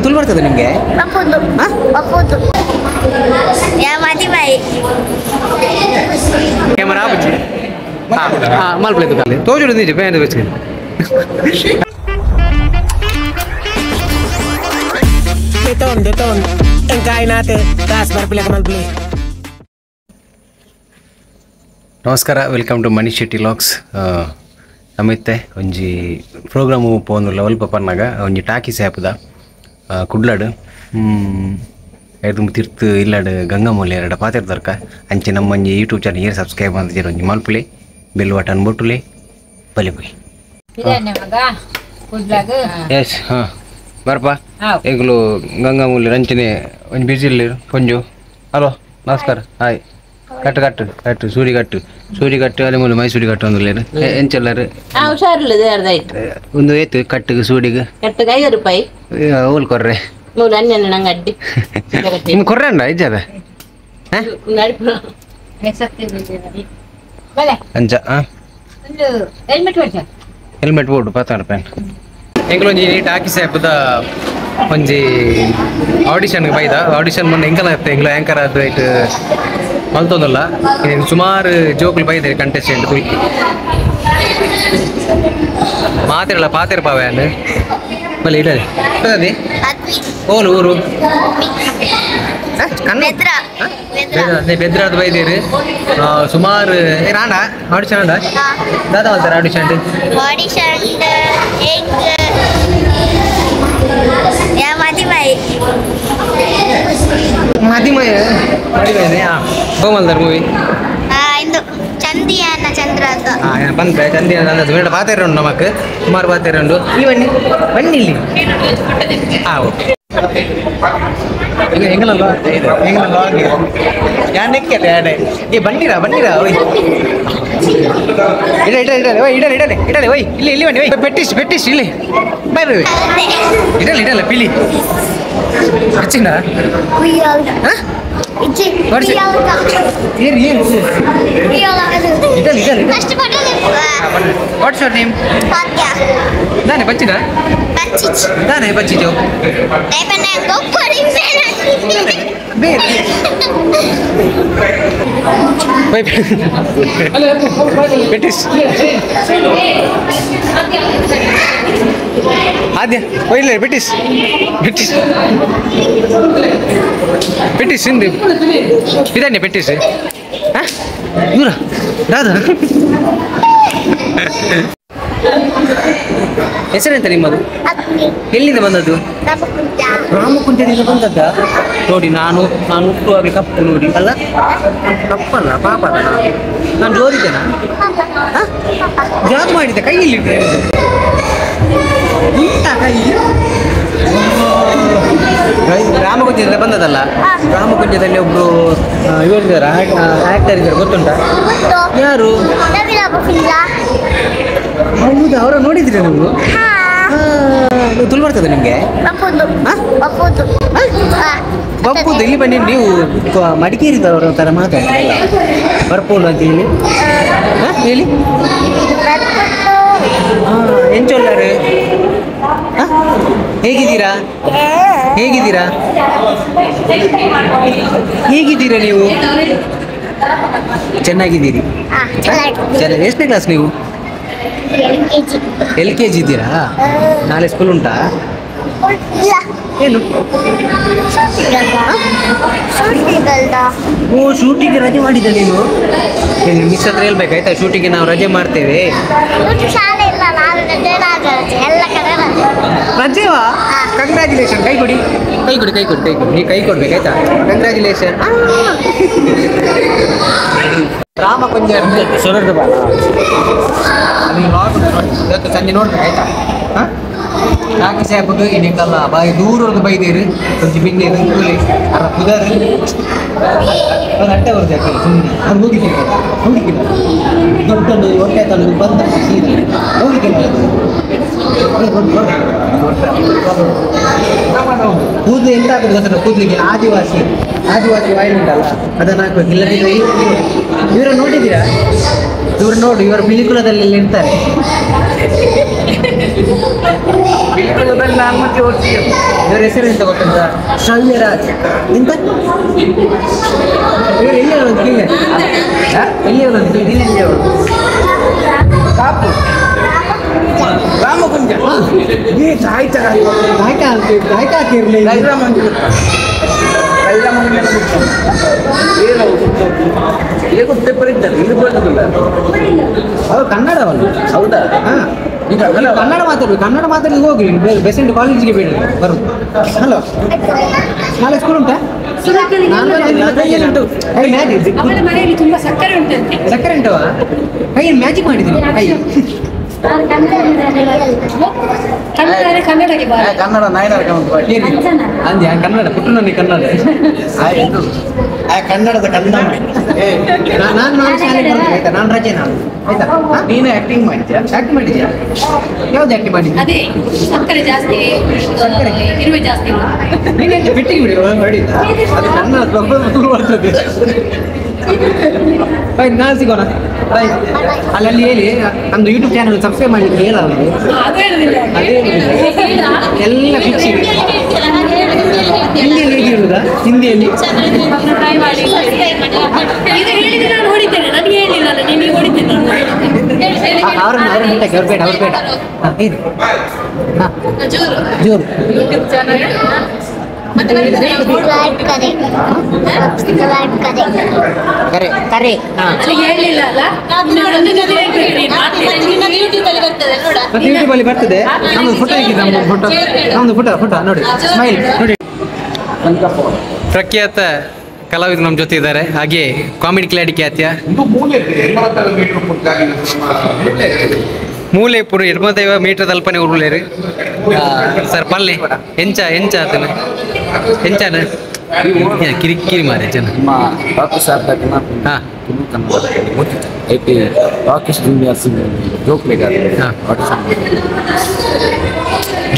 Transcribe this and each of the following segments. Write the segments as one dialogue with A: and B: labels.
A: ತುಳು ಬರ್ತದೆ ನಿಮಗೆ? ಕ್ಯಾಮರಾ ಬುಜ್ಜಿ ಮಲ್ಪಲೆ ತುಕಾಲೆ ತೋಜುಡು ನಿಜ ಬೇರೆ ಬೆಚ್ಚಗೆ.
B: Deton, deton. ಎಂಕಾಯ್ನಾತೆ ಕಾಸ್ ಬರ್ಪಿಲೆ ಮಲ್ಪಲೆ.
A: ನಮಸ್ಕಾರ, welcome to Manish Shetty vlogs. ನಮಿತ್ತೆ ಒಂಜಿ ಪ್ರೋಗ್ರಾಮು ಪೋಂದುಲ್ಲ ಒಲ್ಪ ಪನ್ನಾಗ ಒಂಜಿ ಟಾಕೀಸ್ ಆ್ಯಪ್ದ ಕುಡ್ಲಾಡು ಐದು ತಿರ್ತು ಇಲ್ಲಾಡು ಗಂಗಾಮೂಲೆ ಎರಡು ಪಾತಿರ್ದರ್ಕ ಅಂಚೆ ನಮ್ಮ ಒಂಜಿ ಯೂಟ್ಯೂಬ್ ಚಾನಲ್ ಏರ್ ಸಬ್ಸ್ಕ್ರೈಬ್ ಅಂತ ಒಂಜಿ ಮಲ್ಪುಲೆ ಬೆಲ್ ಬಟನ್ ಬೊಟ್ಟುಲೆ ಬಲಿ ಬೈ. ಎಸ್ ಹಾಂ ಬರ್ಪ ಎಂಕುಲು ಗಂಗಾಮೂಲೆ ರಂಚನೆ ಒಂಜಿ ಬಿಸಿ ಇಲ್ಲ ಕೊಂಜು. ಹಲೋ ನಮಸ್ಕಾರ, ಹಾಯ್. ಕಟ್ಟು ಕಟ್ಟು ಕಟ್ಟು ಸೂರಿ ಕಟ್ಟು ಸೂರಿ ಕಟ್ಟು ಅಲ್ಲಿ ಮೂಲೆ ಮೈಸೂರಿ ಕಟ್ಟು ಅಂದ್ಲೇನು ಎಂಚೆಲ್ಲಾರು ಒಂದು ಏತು ಕಟ್ಟಿಗೆ ಸೂಡಿಗೆ
C: ಕಟ್ಟಿಗೆ 5 ರೂಪಾಯಿ
A: ಓಲ್ ಕೊರ್ರೆ
C: 3 ನಂಗೆ ಅಡ್ಡಿ
A: ನಿಮ್ಗೆ ಕೊರ್ರೆ ಅಂಡ ಇಜ್ಜದ ಅಂಚ. ಹೆಲ್ಮೆಟ್ ಬೋರ್ಡು ಪತ್ತಾರು ಪ್ಯಾನ್ ಎಂಕಲೊಂಜಿ ಟಾಕಿ ಸಾಪದ ಒಂಜಿ ಆಡಿಷನ್ಗೆ ಬೈದ ಆಡಿಷನ್ ಮೊನ್ನೆ ಎಂಕಲ ಎಂಕಲ ಆ್ಯಂಕರ್ ಆದ ಇಟ್ಟು ಮಲ್ತೊಂದಲ್ಲ ಸುಮಾರು ಜೋಕುಲು ಬೈದೆ ಕಂಟೆಸ್ಟೆಂಟ್ ಕುಯ್ ಮಾತಿರಲ್ಲ ಪಾತಿರ ಪಾವೆ ಅನ್ನು ಬಲ್ಲ ಇಡಲಿ ಅದೇ ಓಲು ಊರು ಬೆದ್ರಾದ ಬೈದೇರು ಸುಮಾರು ರಾಣ ಆಡಿಷನ್ ಅಲ್ಲ ದಾದಾ ಮಲ್ತಾರೆ ಆಡಿಷನ್ ಮದಿಮಯ ಮದಿಮಯನೇ. ಹಾಂ ಗೋಮಲ್ದಾರ್ ಮೂವಿ
D: ಚಂದಿಯಾನ ಚಂದ್ರ ಅಂತ
A: ಬಂದ್ರೆ ಚಂದಿಯಾನ ಚಂದ್ರ ಬೇಡ ಪಾತೆರೆ ಉಂಟು ನಮಕ್ ಸುಮಾರು ಪಾತೆರೆ ಉಂಟು. ಇಲ್ಲಿ ಬನ್ನಿ ಬನ್ನಿ ಇಲ್ಲಿ. ಹಾಂ ಓಕೆ. ಎಂಗಲಲ್ಲ ಎಂಗಲಲ್ಲ ಯಾನಕ್ಕೆ ಏ ಬನ್ನಿರಾ ಬನ್ನಿರಾ ಓಯ್ ಇಡ ಇಡ ಇಡಲೆ ಓಯ್ ಇಡಲೆ ಇಡಲೆ ಇಡಲೆ ಓಯ್ ಇಲ್ಲಿ ಇಲ್ಲಿ ಬನ್ನಿ ಓಯ್ ಪೆಟ್ಟಿಸ್ ಪೆಟ್ಟಿಸ್ ಇಲ್ಲಿ ಬಾಯ್ ಬಾಯ್ ಇಡಲೆ ಇಡಲೆ ಪಿಲಿ ಅಚ್ಚಿನ What's your name? ದಾನೆ ಬಚ್ಚಿನ ದಾನೆ ಬಚ್ಚಿಜೋ ಪೆಟ್ಟಿಸ್ ಆದ್ಯ ಒಯ್ಲೆ ಪೆಟ್ಟಿಸ್ ಪೆಟ್ಟಿಸ್ ಪೆಟ್ಟಿಸ್ ಇಂದು ಇದಾನೆ ಪೆಟ್ಟಿಸ್. ಹಾಂ ದೂರ ದಾದಾ ಹೆಸರೆಂತ ನಿಮ್ಮದು? ಎಲ್ಲಿಂದ ಬಂದದ್ದು? ರಾಮಕುಂಜದಿಂದ ಬಂದದ್ದ? ನೋಡಿ ನಾನು ನಾನು ಹುಟ್ಟುವಾಗಲೇ ಕಪ್ಪು ನೋಡಿ ಅಲ್ಲ ಕಪ್ಪಲ್ಲ ಪಾಪ ಅಲ್ಲ ನಾನು ಜೋರಿದ್ದೇನಾ? ಜಾದು ಮಾಡಿದ್ದೆ ಕೈಯಲ್ಲಿ ಉಂಟಾ ಕೈ? ರಾಮಕುಂಜದಿಂದ ಬಂದದಲ್ಲ. ರಾಮಕುಂಜದಲ್ಲಿ ಒಬ್ರು ಇವರಿದ್ದಾರೆ ಆಕ್ಟರ್ ಇದ್ದಾರೆ ಗೊತ್ತುಂಟಾ? ಯಾರು? ಹೌದಾ, ಅವರ ನೋಡಿದ್ರಿ ನೀವು? ತುಳು ಬರ್ತದೆ ನಿಮಗೆ? ಬಪ್ಪುದು ಇಲ್ಲಿ ಬನ್ನಿ ನೀವು. ಮಡಿಕೇರಿದವರ ಥರ ಮಾತಾಡ್ತೀರಲ್ಲ, ಬರ್ಪೋಲು ಅಂತ ಹೇಳಿ ಹೇಳಿ. ಎಂಚೊಲ್ಲಾರು ಹೇಗಿದ್ದೀರಾ? ಹೇಗಿದ್ದೀರಾ? ಹೇಗಿದ್ದೀರಾ ನೀವು? ಚೆನ್ನಾಗಿದ್ದೀರಿ. ಚೆನ್ನಾಗಿ. ಎಷ್ಟನೇ ಕ್ಲಾಸ್ ನೀವು? LKG ಇದ್ದೀರಾ? ನಾಳೆ ಸ್ಕೂಲ್ ಉಂಟಾ? ಏನು ಓ ಶೂಟಿಗೆ ರಜೆ ಮಾಡಿದ್ದ ನೀನು? ಮಿಸ್ ಹತ್ರ ಹೇಳ್ಬೇಕಾಯ್ತಾ ಶೂಟಿಗೆ ನಾವು ರಜೆ ಮಾಡ್ತೇವೆ. ರಜೆವಾ? ಕಂಗ್ರ್ಯಾಚುಲೇಷನ್. ಕೈ ಕೊಡಿ ಕೈ ಕೊಡಿ ಕೈ ಕೊಡಿ ಕೈ ಕೊಡಿ. ನೀವು ಕೈ ಕೊಡ್ಬೇಕಾಯ್ತಾ? ಕಂಗ್ರ್ಯಾಚುಲೇಷನ್. ರಾಮಕುಂಜ ಇವತ್ತು ಸಂಜೆ ನೋಡ್ಬೇಕು ಆಯ್ತಾ? ಹಾಂ ನಾಲ್ಕು ಸಾಪುಗು ಇನ್ನೆಕ್ಕಲ್ಲ ಬಾಯಿ ದೂರವರೆಗೂ ಬೈದೇರು కొంచెం ಬಿಂದೇರು ಕೂಲಿ ಅರ ಪುದರ್ ಅದು ಅಟ್ಟೆ ಬರುತ್ತೆ ಯಾಕಂದ್ರೆ ಸುಮ್ಮನೆ ಅದು ಹೋಗಿದ್ದೆ ಹೋಗಿಕ್ಕಿಲ್ಲ ದೊಡ್ಡ ಹೊಟ್ಟೆ ತಂದು ಬಂದ ಸೀದಾ ಹೋಗಿಕ್ಕಿಲ್ಲ. ಕೂದಲು ಎಂತ ಆಗ್ತದೆ ಗೊತ್ತಲ್ಲ? ಕೂದಲಿಗೆ ಆದಿವಾಸಿ ಆದಿವಾಸಿ ವಾಯಿಲ್ ಉಂಟಲ್ಲ ಅದನ್ನು ಹಾಕ್ಬೇಕು. ಇಲ್ಲದಿದ್ರೆ ಇವರು ನೋಡಿದ್ದೀರಾ? ಇವರು ನೋಡು, ಇವರು ಪಿಲಿಕುಲದಲ್ಲಿ ಇರ್ತಾರೆ. ಇವರ ಹೆಸರು ಎಂತ ಗೊತ್ತುಂಟಾ? ಶ್ರವ್ಯರಾಜ್. ಎಂತ ಇವರು ಎಲ್ಲಿ ಅವರು ಕೇಳಿ? ಎಲ್ಲಿ ಅವರು? ಎಲ್ಲಿ ಅವರು?
B: ಕಾಪು ರಾಮಕುಂಜ.
A: ಅವರು ಕನ್ನಡವಲ್ಲ?
B: ಹೌದಾ?
A: ಕನ್ನಡ ಮಾತಾಡ್ಬೇಕು. ಕನ್ನಡ ಮಾತಾಡಲಿಕ್ಕೆ ಹೋಗಿ ಬೆಸೆಂಟ್ ಕಾಲೇಜಿಗೆ ಬೇಡ ಬರುದು. ಹಲೋ, ನಾಳೆ ಸ್ಕೂಲ್ ಉಂಟಾ?
D: ಮನೆಯಲ್ಲಿ ತುಂಬಾ ಸಕ್ಕರೆ ಉಂಟಂತೆ.
A: ಸಕ್ಕರೆ ಉಂಟು? ಕೈಯಲ್ಲಿ ಮ್ಯಾಜಿಕ್ ಮಾಡಿದ್ದೀನಿ. ಕೈ
D: ಕನ್ನಡ
B: ಕನ್ನಡ ನಾಯನರ
A: ಅಂದ್ಯ ಕನ್ನಡ ಪುಟ್ಟು ನನಗೆ ಕನ್ನಡ
B: ಕನ್ನಡದ ಕನ್ನಡ.
A: ನಾನು ನಾನು ಶಾಲೆಗೆ ಬರ್ತೇನೆ ಆಯ್ತಾ? ನಾನು ರಜೆ ನಾನು ಆಯ್ತಾ?
B: ನೀನು ಆಕ್ಟಿಂಗ್ ಮಾಡಿದ್ಯಾ?
A: ಆಕ್ಟ್ ಮಾಡಿದ್ಯಾ? ಯಾವ್ದು ಆಕ್ಟಿಂಗ್ ಮಾಡಿದ್ಯಾ?
D: ಅದೇ ಸಕ್ಕರೆ ಜಾಸ್ತಿ, ಇರುವೆ ಜಾಸ್ತಿ.
A: ನೀನು ಬಿಟ್ಟಿಗೆ ಬಿಡಿ ಹೊಡಿತಾ ಅದು ಕನ್ನಡ ಬರ್ತದೆ. ಬಾಯ್, ನಾನು ಸಿಗೋಣ. ಬಾಯ್. ಅಲ್ಲಲ್ಲಿ ಹೇಳಿ ನಮ್ದು YouTube channel subscribe ಮಾಡಲಿಕ್ಕೆ ಹೇಳ. ಅದೇ ಎಲ್ಲ ಫಿಕ್ಸ್. ಹಿಂದಿಯಲ್ಲಿ ಹೇಗೆ ಹೇಳುದಾ? ಹಿಂದಿಯಲ್ಲಿ ಅವ್ರನ್ನ ಅವ್ರ ಮುಟ್ಟಕ್ಕೆ ಅವ್ರು ಬೇಡ, ಅವ್ರು ಬೇಡ. ಹಾಂ ಏನು? ಹಾಂ ಜೋರು. ಯೂಟ್ಯೂಬ್ ಅಲ್ಲಿ ಬರ್ತದೆ. ನಮ್ದು ಫೋಟೋ ಹೇಗಿದೆ? ನಮ್ದು ಫೋಟೋ, ನಮ್ದು ಫೋಟೋ ಫೋಟೋ ನೋಡಿ, ಸ್ಮೈಲ್ ನೋಡಿ. ಪ್ರಖ್ಯಾತ ಕಲಾವಿದರು ನಮ್ಮ ಜೊತೆ ಇದ್ದಾರೆ. ಹಾಗೆ ಕಾಮಿಡಿ ಕ್ಲಾಡಿ ಖ್ಯಾತಿಯ ಮೂಲೆ ಪುರ 85 ಮೀಟರ್ ತಲ್ಪನೆ ಉರುಳೇರಿ ಸರ್. ಪಲ್ಲೆ ಎಂಚ ಎಂಚ ಆತನ ಎಂಚಾನ ಕಿರಿಕಿರಿ ಮಾರೆ ಜನ.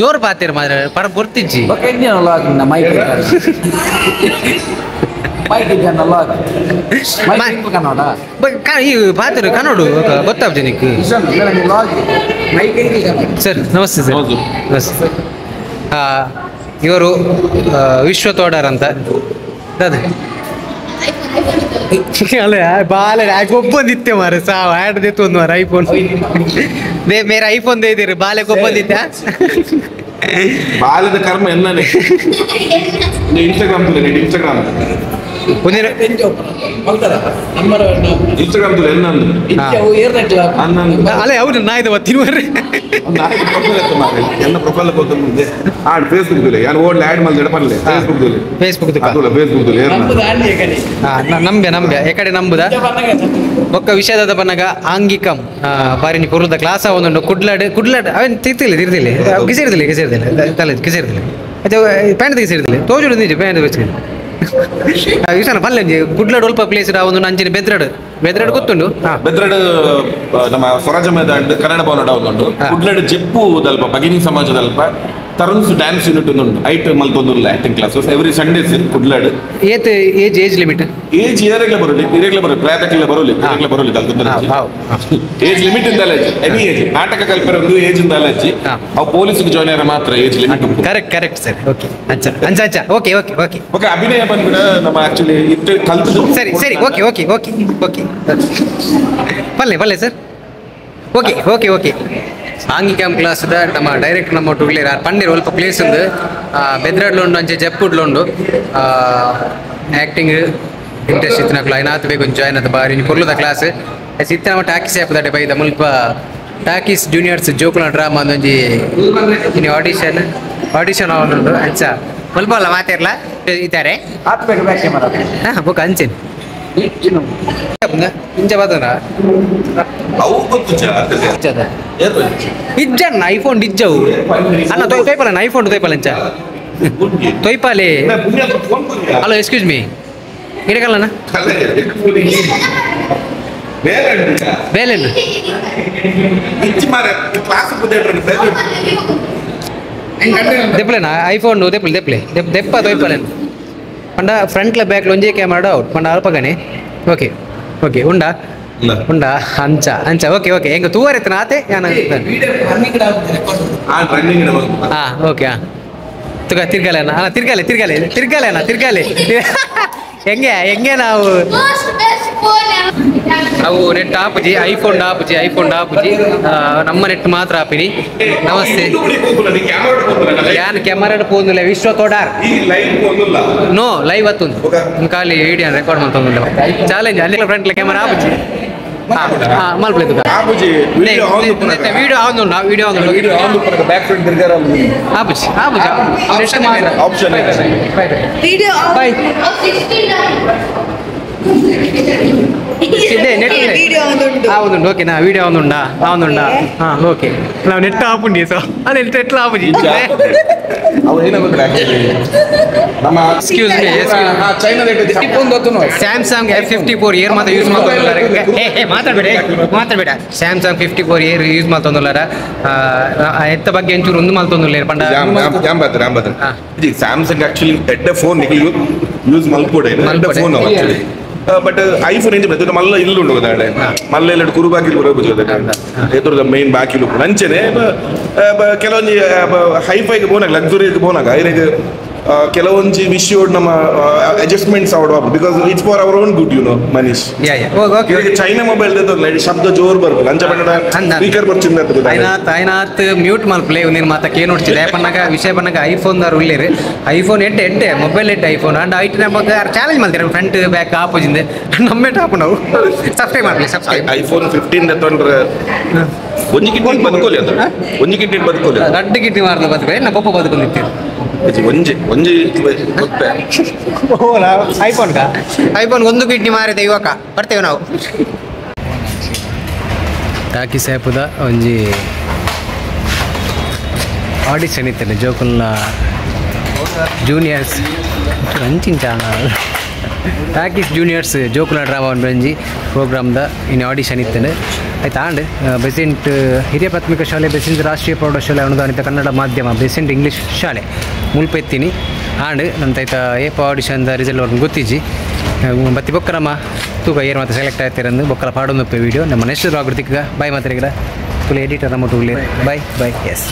A: ಜೋರು ಪಾತೀರ ಮಾತ್ರ ಪರ ಗುರ್ತಿಜ್ಜಿ. ಪಾತಿರು ಕನ್ನಡ ಗೊತ್ತಾಗ್ತದೆ ನಿಕ್. ಸರ್ ನಮಸ್ತೆ. ಸರ್ ನಮಸ್ತೆ. ಇವರು ವಿಶ್ವ ತೋಡರ್ ಅಂತ. ಅಲ್ಲ ಬಾಲ ಗೊಬ್ಬಂದಿತ್ತೆ ಮಾರೆ ಸಾವು ಆ್ಯಡ್ ದಿತ್ತು ಒಂದು ಮಾರ ಐಫೋನ್ ಮೇರೆ ಐಫೋನ್ ದೇದಿರಿ ಬಾಲೆ ಗೊಬ್ಬಂದಿತ್ತ.
E: ಬಾಲದ ಕರ್ಮ ಎನ್ನನೆ ಇನ್ಸ್ಟಾಗ್ರಾಮ್ ಇನ್ಸ್ಟಾಗ್ರಾಮ್ Instagram
A: ಅಲ್ಲ ಹೌದು ನಾಯ್ದು ಬತ್ತೀನಿ ಮಾರ್ರೆ.
E: ಎನ್ನ ಪ್ರೊಫೈಲ್ ಆಡ್ ಫೇಸ್ಬುಕ್ ದಲ್ಲಿ ಯಾರು ಓಡ್ಲಿ ಆಡ್ ಮಲ್ದ ಪರ್ಲೆ ಫೇಸ್ಬುಕ್ ದಲ್ಲಿ
A: ಫೇಸ್ಬುಕ್
E: ಅದುಲ ಫೇಸ್ಬುಕ್ ದಲ್ಲಿ
A: ನಂಬೆ ನಂಬೆ ಎಕಡೆ ನಂಬುದ ಬೊಕ್ಕ ವಿಷಯದ ಬನ್ನಗ ಆಂಗಿಕಂ ಬಾರಿನಿ ಪುರುದ ಕ್ಲಾಸ ಒಂದುಂಡು ಕುಡ್ಲಾಡ್ ಕುಡ್ಲಾಡ್ ಅವನ್ ತಿರ್ತಿಲ್ಲ ತಿರ್ತಿಲ್ಲ ಗಿಸಿರ್ದಿಲ್ಲ ಗಿಸಿರ್ದಿಲ್ಲ ತಲೆ ಗಿಸಿರ್ದಿಲ್ಲ ಅದೇ ಪ್ಯಾಂಟ್ ಗಿಸಿರ್ದಿಲ್ಲ ತೋಜುಡು ನಿಜ ಪ್ಯಾಂಟ್ ಬೆಚ್ಚಿಲ್ಲ ವಿಷಯ ಪಲ್ಲೆ ಕುಡ್ಲಾಡ್ ಒಲ್ಪ ಪ್ಲೇಸ್ ಒಂದು ಅಂಚಿನ ಬೆದ್ರಡ್ ಬೆದ್ರಡ್ ಗೊತ್ತುಂಡು.
E: ಬೆದ್ರಡ್ ನಮ್ಮ ಸ್ವರಾಜ ಮೈದಾನ ಕನ್ನಡ ಭವನ ಉಂಟು. ಕುಡ್ಲಾಡ್ ಜೆಪ್ಪು ದಲ್ಪ ಭಗಿನಿ ಸಮಾಜದಲ್ಪ ತರುಣ್ಸ್ ಡ್ಯಾನ್ಸ್ ಯೂನಿಟ್ ಉಂಟು. ಐಟ್ ಮಲ್ತೊಂದುಲ್ಲ acting classes every Sundays Kudlad.
A: ಏತ್ age age limit?
E: Age ಏರೆಗ್ಲ ಬರೋಲಿ ಇರೆಗ್ಲ ಬರೋಲಿ ಪ್ರಾಯದಕ್ಲೆ ಬರೋಲಿ ಇರೆಗ್ಲ ಬರೋಲಿ ಏಜ್ ಲಿಮಿಟ್ ಇಂದಲ್ಲ ಎನಿ ಏಜ್ ನಾಟಕ ಕಲ್ಪರೆ ಒಂದು ಏಜ್ ಇಂದಲ್ಲ ಅಜ್ಜಿ ಅವು ಪೊಲೀಸ್ಗೆ ಜಾಯ್ನ್ ಆದ್ರೆ ಮಾತ್ರ age limit.
A: Correct correct sir. Okay ಅಚ್ಚಾ ಅಂಚ ಅಚ್ಚಾ okay okay okay
E: okay ಅಭಿನಯ ಬಂದ್ಬಿಡ ನಮ್ಮ ಆಕ್ಚುಲಿ ಇಟ್ಟು ಕಲ್ತು.
A: ಸರಿ ಸರಿ okay okay okay okay ಪಲ್ಲೆ ಪಲ್ಲೆ sir. Okay okay okay ಆಂಗಿಕಾಮ್ class ನಮ್ಮ ಡೈರೆಕ್ಟ್ ನಮ್ಮ ಒಟ್ಟು ಪನ್ನೀರ್ ಒಲ್ಪ ಪ್ಲೇಸ್ ಉಂದು ಬೆದ್ರಡ್ಲು ಉಂಡು ಅಂಚೆ ಜಪ್ಪುಡ್ಲು ಉಂಡು. ಆ್ಯಕ್ಟಿಂಗ್ ಇಂಟ್ರೆಸ್ಟ್ ಇತ್ತಿನಕ್ಲು ಐನಾತ್ ಬೇಕು ಜಾಯ್ನ್ ಆತ ಬಾರಿ ಪೊರ್ಲುದ ಕ್ಲಾಸ್ ಇತ್ತ ನಮ್ಮ ಟಾಕೀಸ್ ಆ್ಯಪ್ ಬೈದ ಮುಲ್ಪ ಟಾಕೀಸ್ ಜೂನಿಯರ್ಸ್ ಜೋಕುಲ ಡ್ರಾಮಾ ಒಂಜಿ ಇನ್ನು ಆಡಿಷನ್ ಆಡಿಷನ್ ಆವೊಂದುಂಡು. ಅಂಚ ಮುಲ್ಪ ಅಲ್ಲ ಮಾತಿರ್ಲ ಇದ್ದಾರೆ ಹಾಂ ಬೊಕ್ಕ ಅಂಚೆನ್ ಇಂಚ ಬತ್ತನ ಇಜ್ಜಣ್ಣ ಐಫೋನ್ ಇಜ್ಜವು ಅಣ್ಣ ತೊಯ್ಪಲ್ಲ ಐಫೋನ್ ತೊಯ್ಪಲ್ಲ ಅಂಚ ತೊಯ್ಪಾಲೆ. Hello excuse me ಇಡಕಲ್ಲಣ್ಣ ಬೇಲೆಂಡು ದೆಪ್ಪಲೇನಾ ಐಫೋನ್ ದೆಪ್ಪಲೆ ದೆಪ್ಪಲೆ ದೆಪ್ಪ ತೊಯ್ಪಲೇನು ಪಂಡ ಫ್ರಂಟ್ಲ ಬ್ಯಾಕ್ಲ ಒಂಜೇ ಕ್ಯಾಮರಾ ಔಟ್ ಪಂಡ ಅಲ್ಪಗನೆ. ಓಕೆ ಓಕೆ ಉಂಡಾ ಉಂಡಾ ಅಂಚ ಅಂಚ ಓಕೆ ಓಕೆ ಹೆಂಗ ತೂವರೆತ್ತನ ಆತೆ ಯಾನ ಹಾ ಓಕೆ ಹಾ ತುಗ ತಿರ್ಗಲೇನಾ ಅಣ್ಣ ತಿರ್ಗಲೆ ತಿರ್ಗಲೆ ತಿರ್ಗಲೇನಾ ತಿರ್ಗಲೆ ಹೆಂಗೆ ಹೆಂಗೆ ನಾವು ಅವು ನೆಟ್ ಆಪುಜಿ ಐಫೋನ್ ಆಪುಜಿ ಐಫೋನ್ ಆಪುಜಿ ನಮ್ಮ ನೆಟ್ ಮಾತ್ರ ಆಪಿನಿ ನಮಸ್ತೆ ಯಾನ್ ಕ್ಯಾಮರಾ ಪೋಂದಿಲ್ಲ ವಿಶ್ವ ತೋಡಾರ್ ನೋ ಲೈವ್ ಅತ್ತುಂದು ಖಾಲಿ ವಿಡಿಯೋ ರೆಕಾರ್ಡ್ ಮಾಡ್ತೊಂದಿಲ್ಲ ಚಾಲೆಂಜ್ ಅಲ್ಲಿ ಫ್ರಂಟ್ ಕ್ಯಾಮರಾ ಆಪುಜಿ ಮಲ್ಪಲೆ ವಿಡಿಯೋ ಆನ್ ವಿಡಿಯೋ ಆನ್
E: ಬ್ಯಾಕ್ ಫ್ರಂಟ್ ತಿರ್ಗಾರ
A: ಆಪುಜಿ ಆಪುಜಿ
E: ಆಪ್ಷನ್
D: ವಿಡಿಯೋ
A: ಬೈ
D: ವಿಡಿಯೋ ಒಂದು
A: ಆವುದುಂಡು ಓಕೆ ನಾ ವಿಡಿಯೋ ಒಂದುಂಡಾ ಆವುದುಂಡಾ ಹಾ ಓಕೆ ನಾವು ನೆಟ್ ಆಪುಂಡಿ ಸೊ ಅಲ್ಲಿ ನೆಟ್ ಆಪುಜಿ
E: ಅವು ಏನಾಗುತ್ತೆ ಆಕ್ಚುಲಿ ನಮ್ಮ
A: ಎಕ್ಸ್ಕ್ಯೂಸ್ ಮೀ ಸ್ಯಾಮ್ಸಂಗ್ F54 air ಮಾತ್ರ ಯೂಸ್ ಮಾಡ್ತೊಂದುಲ್ಲಾರ ಏ ಮಾತಾಡಬೇಡ ಮಾತಾಡಬೇಡ ಸ್ಯಾಮ್ಸಂಗ್ 54 ಏರ್ ಯೂಸ್ ಮಾಡ್ತೊಂದುಲ್ಲಾರ ಎತ್ತ ಬಗ್ಗೆ ಒಂಚೂರು ಒಂದು ಮಲ್ತೊಂದುಲ್ಲೇರು ಪಂಡ
E: ಸ್ಯಾಮ್ಸಂಗ್ ಆಕ್ಚುಲಿ ಎಡ್ಡ ಫೋನ್ ಯೂಸ್ ಮಲ್ಪೊಡೆ ಎಡ್ಡ ಫೋನ್ ಆಕ್ಚುಲಿ ಬಟ್ ಐಫೋನ್ ಎಂಚ ಬರ್ತದೆ ಮಲ್ಲ ಇಲ್ಲುಂಡು ಗೊತ್ತಾಡೆ ಮಲ್ಲ ಇಲ್ಲ ಕುರು ಬಾಕಿಲು ಬರೋದು ಎದುರದ ಮೇನ್ ಬಾಕಿಲು ಅಂಚೆನೆ ಕೆಲವೊಂಜಿ ಹೈಫೈಗೆ ಬೋನಾಗ ಲಕ್ಸುರಿಗೆ ಬೋನಾಗ ಐರೆಗ್ ಕೆಲವೊಂಜಿ ವಿಷಯ ನಮ್ಮ adjustments ಅವಡ್ because it's for our own good you know Manish
A: okay
E: China mobile ಶಬ್ದ ಜೋರ್ ಬರ್ಬೋದು ಅಂಚ ಬಣ್ಣ ಸ್ಪೀಕರ್ ಬರ್ಚಿಂದ
A: ಐನಾತ್ ಐನಾತ್ ಮ್ಯೂಟ್ ಮಲ್ಪಲೆ ನೀನು ಮಾತಕ್ಕೆ ಏನು ನೋಡ್ತಿದೆ ಪನ್ನಾಗ ವಿಷಯ ಪನ್ನಾಗ ಐಫೋನ್ ದಾರು ಉಳ್ಳೇರು ಐಫೋನ್ ಎಡ್ಡೆ ಎಡ್ಡೆ ಮೊಬೈಲ್ ಎಡ್ಡೆ ಐಫೋನ್ ಅಂಡ್ ಐಟ್ ನಮಗೆ ಚಾಲೆಂಜ್ ಮಾಡ್ತೀರ ಫ್ರಂಟ್ ಬ್ಯಾಕ್ ಆಪೋಸಿಟ್ ನಮ್ಮೆ ಟಾಪ್ ನಾವು ಸಬ್ಸ್ಕ್ರೈಬ್ ಮಾಡಲಿ ಸಬ್ಸ್ಕ್ರೈಬ್
E: ಐಫೋನ್ 15 ತೊಂದ್ರೆ ಒಂಜಿ ಕಿಡ್ನಿ ಬದುಕೋಲಿ ಅದು ಒಂಜಿ ಕಿಡ್ನಿ ಬದುಕೋಲಿ
A: ರಡ್ಡು ಕಿಡ್ನಿ ಮಾರ್ಲ ಬದುಕೋಲಿ ನಾ ಪಪ್ಪ ಬದುಕೊಂಡಿರ್ತೀವಿ
E: ಒಂಜಿ ಒಂಜಿ ಗೊತ್ತೆ
A: ಐಫೋನ್ ಐಫೋನ್ ಒಂದು ಕಿಡ್ನಿ ಮಾರಿದ ಯುವಕ ಬರ್ತೇವೆ ನಾವು ಟಾಕಿ ಸಾಪುದ ಒಂಜಿ ಆಡಿಷನ್ ಇತ್ತಲ್ಲ ಜೋಕುಲ್ನ ಜೂನಿಯರ್ಸ್ ಅಂಚಿಂಚ ಟಾಕೀಸ್ ಜೂನಿಯರ್ಸ್ ಜೋಕುಲ ಡ್ರಾಮಾ ಒಂಜಿ ಪ್ರೋಗ್ರಾಮ್ದ ಇನ್ನು ಆಡಿಷನ್ ಇತ್ತಂಡು ಆಯ್ತು ಆಂಡ್ ಬೆಸೆಂಟ್ ಹಿರಿಯ ಪ್ರಾಥಮಿಕ ಶಾಲೆ ಬೆಸೆಂಟ್ ರಾಷ್ಟ್ರೀಯ ಪ್ರೌಢಶಾಲೆ ಅನುದಾನಿತ ಕನ್ನಡ ಮಾಧ್ಯಮ ಬೆಸೆಂಟ್ ಇಂಗ್ಲೀಷ್ ಶಾಲೆ ಮುಲ್ಪ ಎತ್ತೀನಿ ಆಂಡ್ ನಂತಾಯ್ತ ಏಪ ಆಡಿಷನ್ದ ರಿಸಲ್ಟ್ ಅವ್ರನ್ನ ಗೊತ್ತಿಜ್ಜಿ ಬತ್ತಿ ಬೊಕ್ಕ ನಮ್ಮ ತೂಕ ಏರು ಮಾತ್ರ ಸೆಲೆಕ್ಟ್ ಆಗ್ತಿರಂದು ಬೊಕ್ಕಲ ಪಾಡೊಂದು ವೀಡಿಯೋ ನಮ್ಮ ನೆಕ್ಸ್ಟ್ ಆಗುತ್ತಿಕ್ಕ ಬಾಯ್ ಮಾತ್ರ ತುಲೆ ಎಡಿಟರ್ ನಮ್ಮ ಟೂಲೆ ಬಾಯ್ ಬಾಯ್ ಎಸ್.